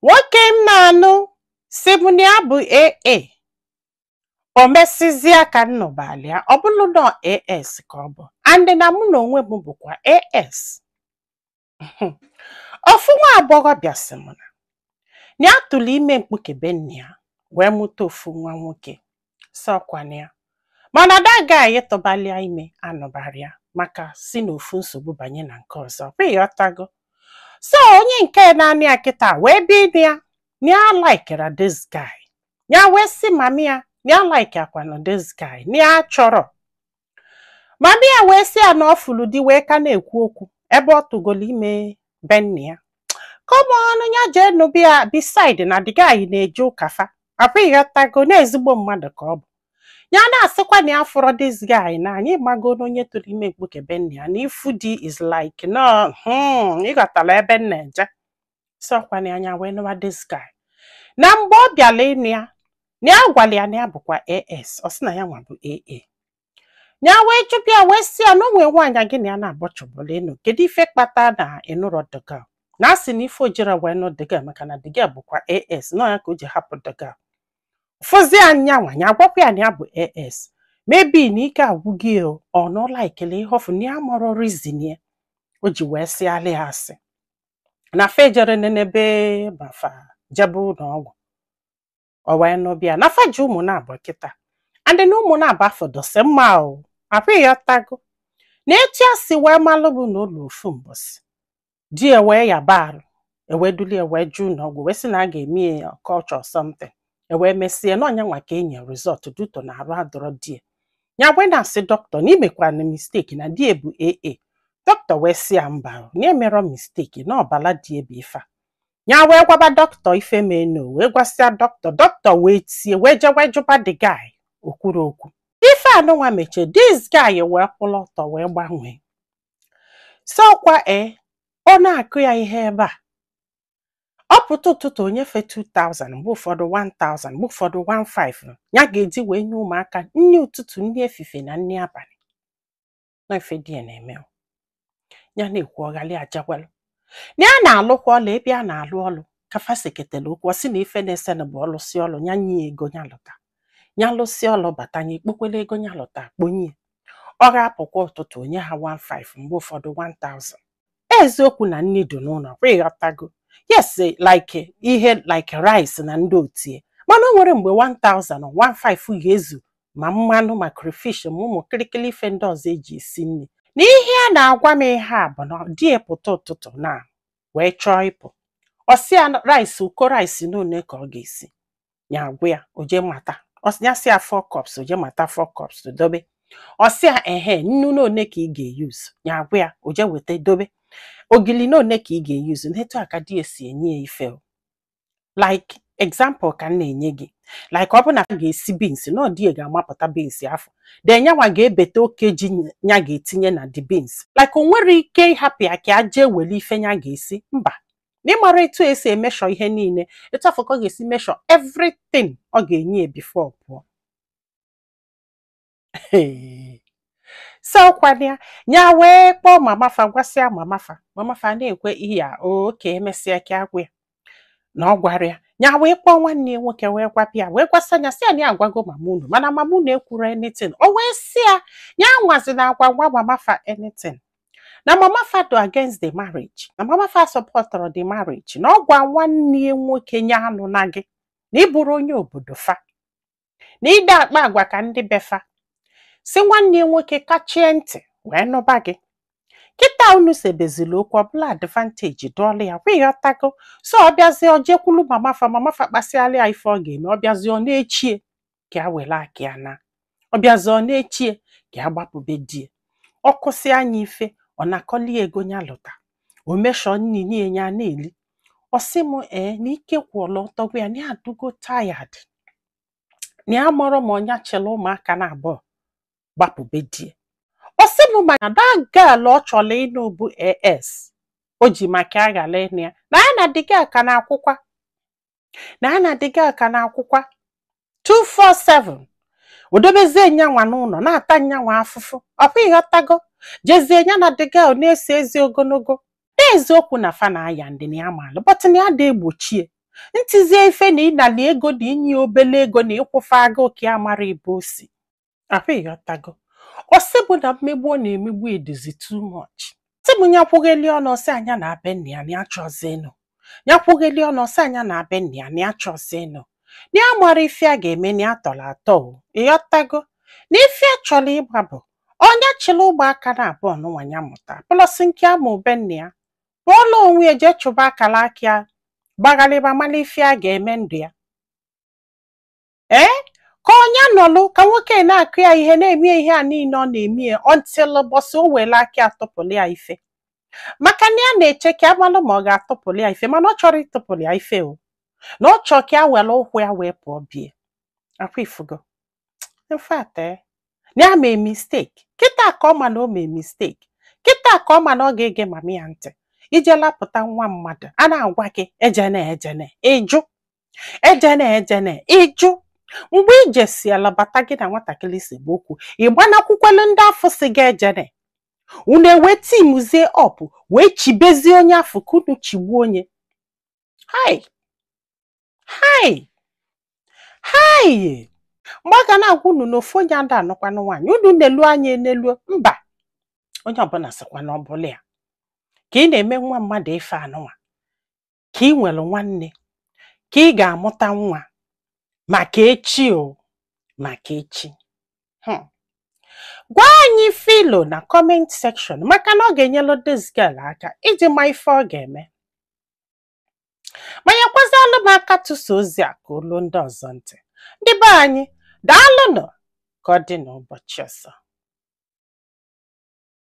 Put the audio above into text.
Nwoke m na-anụ si m na ya bụ AA. O mesizie ka nnụbalị ya, ọ bụrụ na AS ka ọ bụ, and na mụ na onwe m bụkwa AS. Ofu nwa agbọghọbịa sị m na ya tụrụ ime mkpukebe nna ya wee mụta ofu nwa nwoke. Sọkwana ya, mana that guy tụbalịa ime anụbara ya maka si n'ofu nsogbu banye na nke ọzọ, kwa ịghọtago? So onye nke naanị ya kịta wee bịa ịnụ ya, na ya likera this guy. Ya wee sị mami ya na ya like akwana this guy, na ya chọrọ. Mami ya wee sị ya na ọ fụrụ di wee ka na-ekwu okwu ebe ọ tụgolo ime be nna ya. Come on, ya jee nụbịa ya. Beside, na the guy na-eje ụka fa akwa, ịghọtago, na ezigbo mmadụ ka ọ bụ. Ya na-asịkwa na ya fụrọ this guy na anyị mago na onye tụrụ ime mkpuke be nna ya na ifu di is like no. Ịghọtara ebe m na-eje? Sọkwana anya wee nụwa this guy. Na mgbe ọ bịara ịnụ ya, na ya gwara ya na ya bụkwa AS, ọ sị na ya nwa bụ AA. Ya wee jụbịa ya wee sị ya na o nwee nwaanyị gị na ya na-agbọchọbụla ịnụ, kedu ife kpata na ịnụrọ the girl? Na asị na ife ojere wee nụ the girl maka na the girl bụkwa AS, nọ ya ka o ji hapụ the girl. Fụzi anya nwa ya agwakwa ya na ya bụ AS. Maybe na ike agwụghị o, ọ nọ likele ihe ọfụ na ya mọrọ reason ya o ji wee sịalị ya asị na fa ejere nenebe ma fa jebe ụlọ ọgwụ. O wee nụbịa na fa ji ụmụ na-abụ kịta, and na ụmụ na-abụ afọ dosi mma o akwa, ịghọtago? Na etu ya si wee malụ bụ na ụlọ ofu mbọsị di ya wee yaba arụ, ewee dulie wee jụ ụlọ ọgwụ, wee sị na a ga-eme ya culture or something, ewee mesie na ọnya nwa ka enye result duto na arụ adọrọ die ya. Wee na-asị dọkịta na imekwa na mistake na die bụ AA. Dọkịta wee sị ya mba, na emerọ mistake, na ọbala die bụ ife a. Ya wee gwaba dọkịta ife meno, wee gwasịa dọkịta, dọkịta wee tie wee jewe jụba the guy okwuru okwu ife anụnwa mechie. This guy wee kwụrụ ọtọ wee gbanwee sọkwa e ọ na-akụ ya ihe ebe a. Ọ pụta ụtụtụ, onyefe 2000, mgbe ụfọdụ 1000, mgbe ụfọdụ 15 ya ga-eji wee nye ụmụaka nri ụtụtụ, nri efife na nri abalị. Na ife di ya na-eme o. Ya na-ekwu ọghali ajagwalụ na ya na-alụkwa ọlụ ebe a na-alụ ọlụ ka fa seketara okwu. Ọ sị na ife na-esenụ bụ ọlụsị ọlụ, ya nye ya ego ya lụta, ya lụsị ọlụ bata, ya ekpokwela ego ya lụta kponye. Ọ ga-apụkwa ụtụtụ, onye ha 15, mgbe ụfọdụ 1000. Eziokwu na nni dị n'ụlọ kwa, ịghọtago? Yes, like ihe like rice na ndị otie, mana o nwere mgbe 1000 15 ga-ezu ma mmanụ ma crayfish ma ụmụ kịrịkịrị ife ndị ọzọ eji esi nri. Na ihe a na-agwa m ihe a bụ na di ya pụta ụtụtụ na wee chọọ ịpụ, ọ sị ya rice, uko rice n'one ka ọ ga-esi, ya agwụ ya, o jee mata. Ọ sị ya, sị ya 4 cups, o jee mata 4 cups dobe. Ọ sị ya ehe, nnu n'one ka ị ga-eyuzu, ya agwụ ya, o jee weta dobe. Ogili n'one ka ị ga-eyuzu. N'etu a ka di ya si enye ya ife o. Like example ka m na-enye gị, like ọ bụ na a ga-esi beans, na ọ di ya ga-amapụta beans afọ, then nyanwa ga-ebete oke ji ya ga-etinye na the beans. Like o nwere ike ịhapụ ya ka a jee were ife ya ga-esi, mba. Na ịmara etu esi emeshọ ihe niile, etu afọ ka ọ ga-esi meshọ everything ọ ga-enye ya before pụọ. So kwana ya, ya wee kpọọ mama fa, gwasịa mama fa, mama fa na-ekwe ihe ya oke, emesịa ka agwa ya na ọ gwara ya. Ya wee kpọọ nwanne ya nwoke wee gwapịa, wee gwasị ya, sị ya na ya agwago mama unu, mana mama unu ekwuru anything. O wee sị ya, ya nwazina agwa gwa mama fa anything, na mama fa do against the marriage, na mama fa supportụrụ the marriage, na ọ gwa nwanne ya nwoke ya anụ na gị na ịbụrụ onye obodo fa na ide akpa agwa ka ndị befa si. Nwanne ya nwoke kachie ntị wee nụba gị kịta unu sebezili okwu ọbụla, advantage dụọla ya kwa, ịghọtago? So ọ bịazie, ọ jekwulu mama fa, mama fa kpasịala ya ife ọ ga-eme. Ọ bịazie, ọ na-echie ka a were aka ya na ọ bịazie, ọ na-echie ka a gbapụbe die. Ọ kwụsị anya ife ọ na-akọli ego ya lụta, o meshọ nni nye ya na-eli. Ọ sị m ee, na ike kwụọla ọtọ gwa ya na ya adụgo tired, na ya mọrọ ma ọnya chịrị ụmụaka na abụọ gbapụbe die. Ọ sị m ma that girl ọ chọrọ ịnụ bụ AS o ji maka aghara ịnụ ya, na ya na the girl ka na-akwụkwa, na ya na the girl ka na-akwụkwa 247. O dobezie nyanwa n'ụlọ na-ata nyanwa afụfụ ọkwa, ịghọtago? Jezie ya na the girl na-ese ezi ogologo n'eziokwu na fa na-aya ndị na ya malụ, but na ya da egbochie. Ntizie ife na ịnali ego na inye obele ego na ịkwụfe agụụ ka ya mara ibe o si. Ahụ ịghọtago. Ọ sị bụ na mmegbu ọ na-emegbu edizi too much. Sị m ya kwugheli ọnụ, ọsị anya na be nna ya na ya chọzi ịnụ. Ya kwugheli ọnụ, ọsị anya na be nna ya na ya chọzi ịnụ. Na ya mara ife a ga-eme na ya tọrọ atọ o. Ịghọtago? Na ife a chọrọ ịgba bụ onye chịrị ụmụaka na abụọ n'ụwa ya mụta plus nke ama ube nna ya pụọla onwe ya jee chụba akara aka ya, gbaghalịba mala ife a ga-eme ndụ ya. Ee, ka onye nọlụ ka nwoke na-akụ ya ihe, na-eme ihe a niile ọ na-eme ya until ụbọchị o were aka ya tụpụrụ ya ife, maka na ya na-eche ka amalụ ma ọ ga-atụpụrụ ya ife, mana ọ chọrọ ịtụpụrụ ya ife o, na ọ chọọ ka ya were ụkwụ ya wee pụọ bie akwa. Ifugo, in fact, na ya mee mistake kịta, ka ọ ma na o mee mistake kịta, ka ọ ma na ọ ga-ege mama ya ntị ije lapụta nwa mmadụ. A na-agwa gị ejene ejene, ịjụ, ejene ejene, ịjụ. Mgbe ije si ala bata, gị na nwatakịrị si gba okwu, ị gbanakwukwelu ndị afọ si gị ejene, unu ewee teamzie up wee chibezie onye afọ ka unu chigbuo onye. Hai hai hai! Mgbe a ga na-agwa unu na ofu onye ada anụkwanụ nwaanyị, unu nelu anya eneluo mba, onye ọbụla sịkwa na ọ bụla ya ka ị na-eme nwa mmadụ ife anụnwa, ka ị nwere nwanne ka ị ga-amụta nwa maka echi o, maka echi. Gwa anyị filo na comment section, maka na ọ ga-enyelu this girl aka iji ma ife ọ ga-eme, ma nyekwazịalụ m aka tụsa ozi a ka olu ndị ọzọ ntị. Ndị be anyị, daalụnụ. Ka ọ dị n'ụbọchị ọzọ.